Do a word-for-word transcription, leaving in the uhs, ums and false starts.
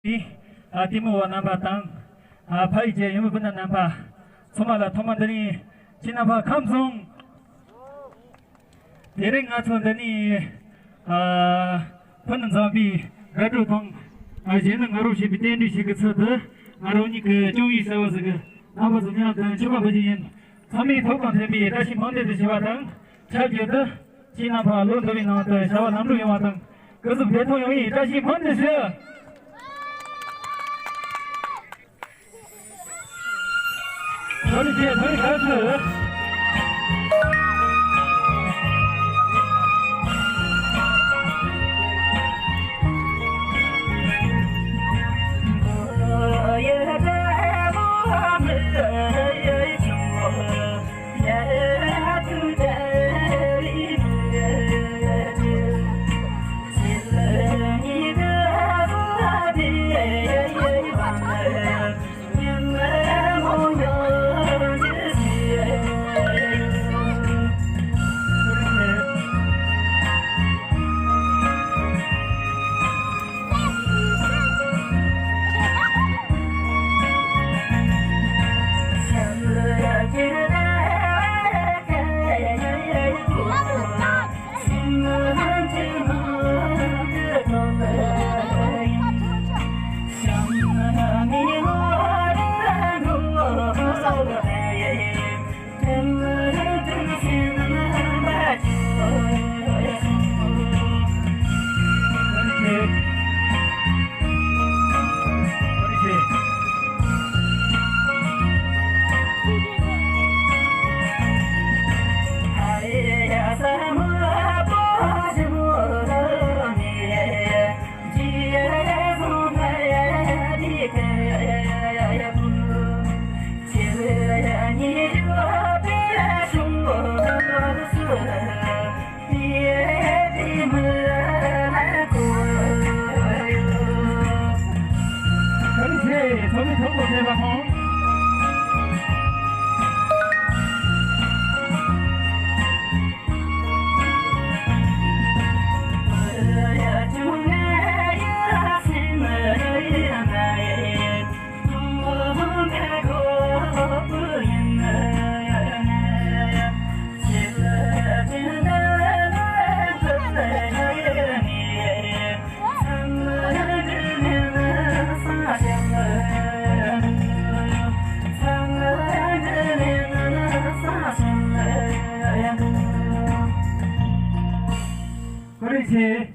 ཨ་ལྟད་མོ་བ་རྣམ་པ་དང་། ཨ་ཕ་ཡུལ་གྱི་ཡུལ་མི་སྤུན་ཟླ་རྣམ་པ་ཚང་མ་ལ་ཐོག་མ་འདི་ནས་ཁྱེད་རྣམ་པ་ཁམས་བཟང་། དེ་རིང་ང་ཚོ་འདི་ནས་ཨ་ཕུ་ནུ་འཛོམས་པའི་དགའ་སྤྲོ་དང་། ཨ་གཞོན་ནུ་ང་རོ་ཞེས་པའི་རྟེན་འབྲེལ་ཞིག་གི་ཚུལ་དུ། ང་རང་ཉིད་ཀྱི་སྐྱོང་བའི་ཟེར་བ་ཟིག་གི་རྣམ་པ་ཚོ་མཉམ་དུ་མཆོད་པ་འབུལ་རྒྱུ་ཡིན། ཚང་མས་ཐུགས་དང་མཐུན་པའི་བཀྲ་ཤིས་སྨོན་འདུན་དུ་ཞུ་བ་དང་། ཆབས་ཅིག་ཏུ་ཁྱེད་རྣམ་པ་ལོ་འདི་བའི་ནང་དུ་བྱ་བ་ལམ་འགྲོ་ཡོང་བ་དང་། སྐུ་གཟུགས་བདེ་ཐང་ཡོང་བའི་བཀྲ་ཤིས་སྨོན་འདུན་ཞུ། ཐོ་རེ་ཆེ། ཐོ་རེ་ག་ཚོད། བཀྲ་ཤིས་བདེ་ལེགས།